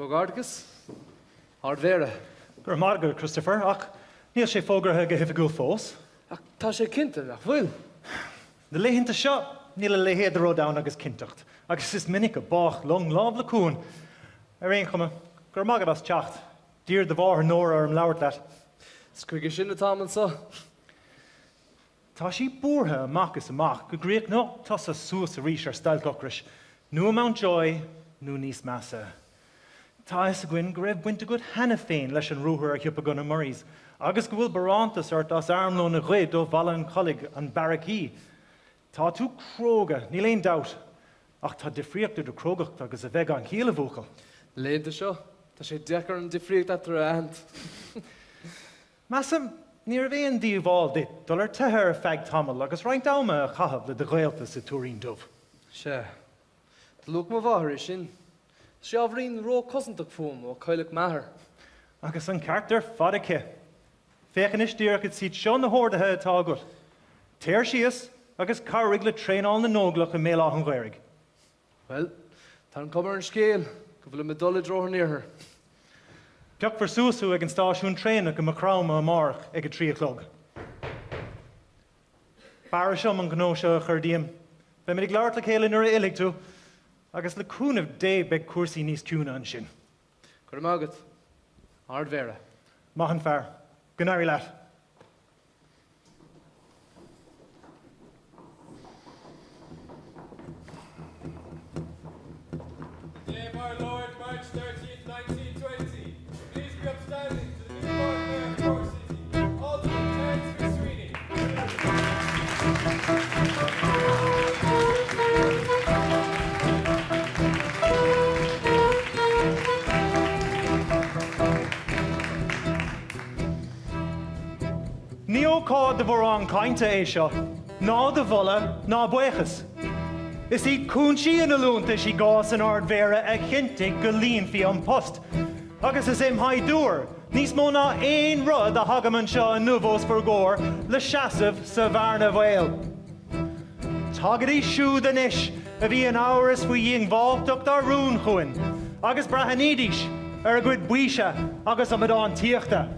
Comhghairdeas, Ard-Mhéara. Go raibh maith agat, Christopher, ach níl sé fógartha go hoifigiúil fós. Ach tá sé cinnte, nach bhfuil? Na laethanta seo, níl a leithéid de rud ann agus cinnteacht, agus is minic a bádh long lámh le cuan. Ar aon chuma, go raibh maith agat as teacht. D'iarr do mháthair Nóra orm labhairt leat. Is chuige sin atáim anseo. Tá sí buartha amach is amach go gcríochnódh tusa suas arís ar stailc ocrais, nó i Mountjoy, nó níos measa. Tá a fhios againn go raibh baint agat cheana féin leis an ruathar ar shiopa gunna Murray's, agus go bhfuil barántas ort as armlón a ghoid ó Bhaile an Chollaigh, an beairicí. Tá tú cróga, níl aon dabht, ach tá difríocht idir crógacht agus a bheith gan chiall, a bhuachaill. Na laethanta seo, tá sé deacair an difríocht eatarthu a aithint. Measaim, ní raibh aon díobháil duit dul ar teitheadh ar feadh tamaill agus roinnt ama a chaitheamh le do ghaolta sa Tuairín Dubh. Sea. Do luaigh mo mháthair é sin. Tá sí ábhairín ró-cosantach fúm ó cailleadh m'athair. Agus an ceart ar fad aici. Féach anois díreach, is iad seo na horduithe atá agat. Téir síos agus cabhraigh le traenáil na nÓglach i mBéal Átha an Ghaorthaidh. Bhuel, tá an chuma ar an scéal go bhfuilim ag dul i dtreo an iarthair. Piocfar suas thú ag an stáisiún traenach i Maigh Chromtha amárach ag a 3 a chlog. B'fhearr liom an gnó seo a chur díom. Beimid ag labhairt le chéile nuair a fhillfidh tú, agus le cúnamh Dé beidh cúrsaí níos ciúine ansin. Go raibh maith agat, Ard-Mhéara. Maith an fear. Go n-éirí leat. Day of our Lord, March 13th, 1920. Please be upstanding to the new Lord Mayor of Cork City, Alderman Terence MacSwiney. Ní ócáid do mhórán cainte é seo, ná do mholadh ná buíochas. Is iad cúinsí an fholúntais i gcás an Ard-Mhéara a chinntigh go líonfaí an post, agus is im shaighdiúir níos mó ná aon rud a thagaim anseo inniu os bhur gcomhair le seasamh sa bhearna bhaoil. Tagaidís siúd anois a bhí in amhras faoi dhíongbháilteacht ár rúin chugainn agus breathnaídís ar a gcuid baoise agus amadántaíochta.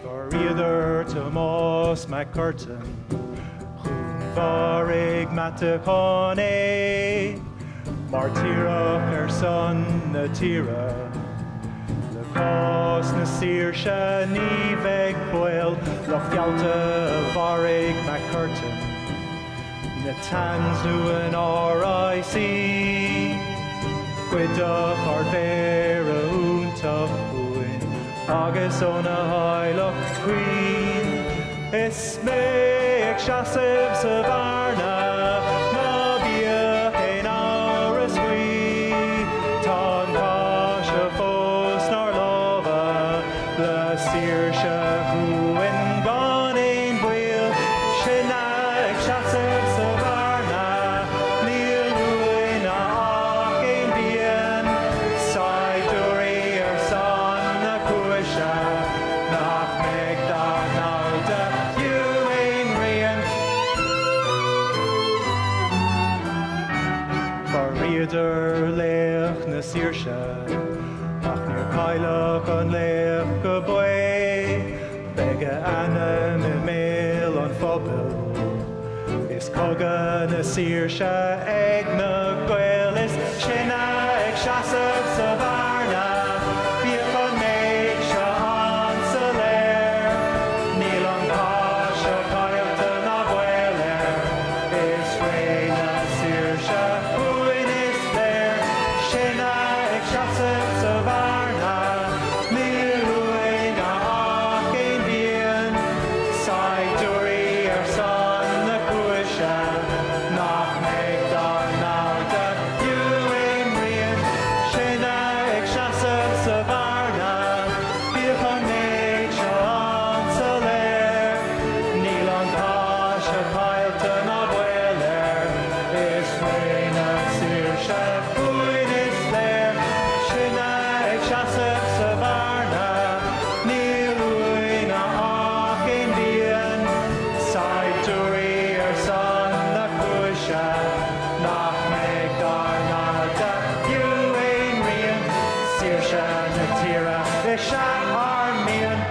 Mharaíodar Tomás Mac Curtain, Dhúnmharaigh Meatachán é, Mairtíreach ar son na tíre. cás na saoirse ní bheidh baol, Lucht feallta a mharaigh Mac Curtain, na Tans nó an RIC. Goideadh Ard-Mhéara iontach uainn agus óna theaghlach caoin. Is mé ag seasamh sa bhearna, ná bíodh aon amhras faoi, tá an cath seo fós 'nár lámha le saoirse chugainn gan aon bhaol. Sinne ag seasamh sa bhearna, níl uainn ach aon mhian, saighdiúirí ar son na cúise. Nach mbeidh dár namhda fiú aon rian. Mharaíodar laoch na saoirse, ach níor cailleadh an laoch go baoth. Beidh a ainm i mbéal an phobail. Is cogadh na saoirse ag na Gaeil is sinne ag seasamh sa bhearna, bíodh an méid seo an-soiléir, níl an cath seo caillte ná baol air, is ré na saoirse chugainn is léir, sinne ag seasamh sa bhearna, níl uainn ach aon mhian, Saighdiúirí ar son na cúise, nach mbeidh dár namhda fiú aon rian, sinne ag seasamh sa bhearna, bíodh an méid seo an-soiléir, níl an cath seo caillte ná baol air, is ré na saoirse chugainn is léir, sinne ag seasamh sa bhearna. Níl uainn ach aon mhian, saighdiúirí ar son na cúise, nach mbeidh dár namhda fiú aon rian, saoirse na tíre is ea ár mian.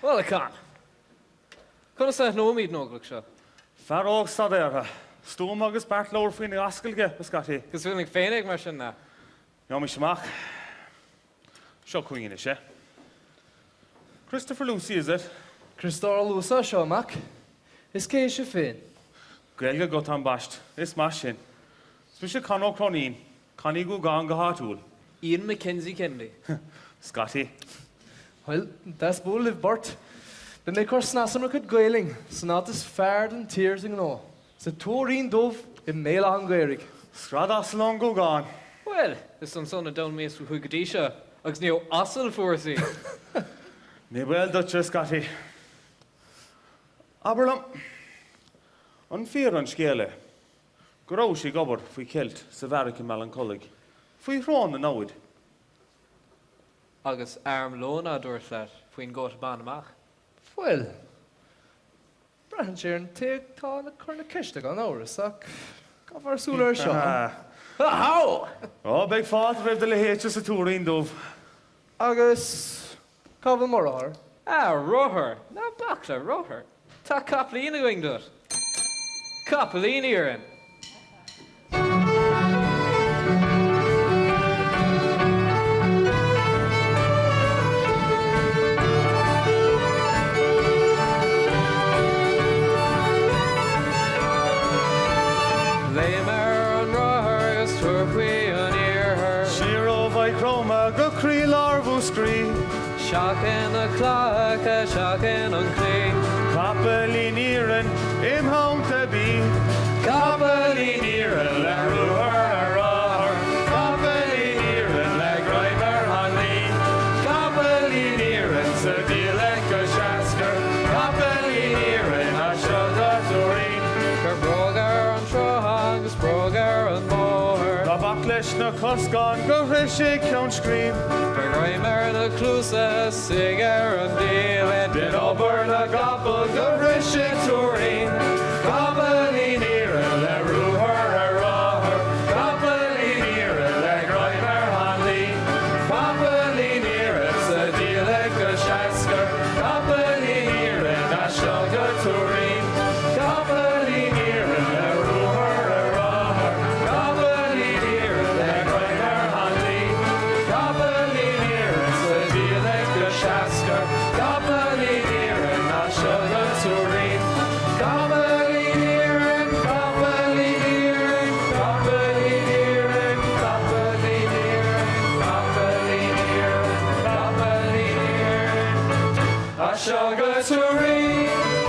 Bhuel, a Con. Conas a aithneoimid an Óglach seo? Fear óg staidéartha, stuama agus beart leabhar faoina ascaill aige, scaití. Cosúil linn féinig, mar sin, ná? Gheobhaimis amach. Seo chugainn anois é. Christopher Lucey, is it? Criostóir Ó Luasa é seo, a Mac. Is cé sibh féin? Gaeilge agat ambaist. Is maith sin. Is mise Con Ó Cróinín, Connie Gúgán go háitiúil. Ian McKenzie Kennedy. Scaití. Bhuel, deas bualadh libh beirt. Beidh mé ag cur snas ar mo chuid Gaelainn san áit is fearr den tír sa ngnó, sa Tuairín Dubh i mBéal Átha an Ghaorthaidh. Scread asail ón nGúgán. Bhuel, is ansan a d'fhoghlaimíos fúthu go dtí seo, agus ní ó asail fuaireas í. Ní baol duitse, scaití. Abair liom, an fíor an scéal é go rabhais ag obair faoi cheilt sa bheairic i mBallincollig faoi thráth na namhad? Agus armlón á dtabhairt leat faoin gcóta bán amach. Bhuel, braitheann sé ar an té atá ag cur na ceiste gan amhras, ach caithfear súil air seo. Ahá! Ó, beidh fáilte roimh do leithéidse sa Tuairín Dubh. Agus cá bhfuil mo rothar? Ah, rothar! Ná bac le rothar! Tá capaillín againn duit. Capaillín iarainn! Léim ar an rothar agus. gur faoi an iarthar. Siar ó Mhaigh Chromtha go croílár Mhúscraí. Seachain na clocha, seachain an claí. Capaillín iarainn im theannta bí. Capaillín iarainn le ruathar ar rothar, Capaillín iarainn le greim ar hanlaí, Capaillín iarainn sa diallait go seascair, Capaillín iarainn as seo go Tuairín. Cuir bróg ar an tsruthán 'gus bróg ar an mbóthar. Ná bac leis na coscáin go sroichfidh ceann scríb. Beir greim ar na cluasa, suigh ar an diallait. Déan obair na gcapall go sroichfidh Tuairín. Capaillín iarainn le ruathar ar rothar, Capaillín iarainn le greim ar hanlaí, Capaillín iarainn sa diallait go seascair, Capaillín iarainn as seo go Tuairín. Capaillín iarainn le ruathar ar rothar, Capaillín iarainn le greim ar hanlaí, Capaillín iarainn sa diallait go seascair, Capaillín iarainn as seo go Tuairín. Capaillín iarainn, capaillín iarainn, capaillín iarainn, capaillín iarainn, capaillín iarainn, capaillín iarainn, as seo go Tuairín.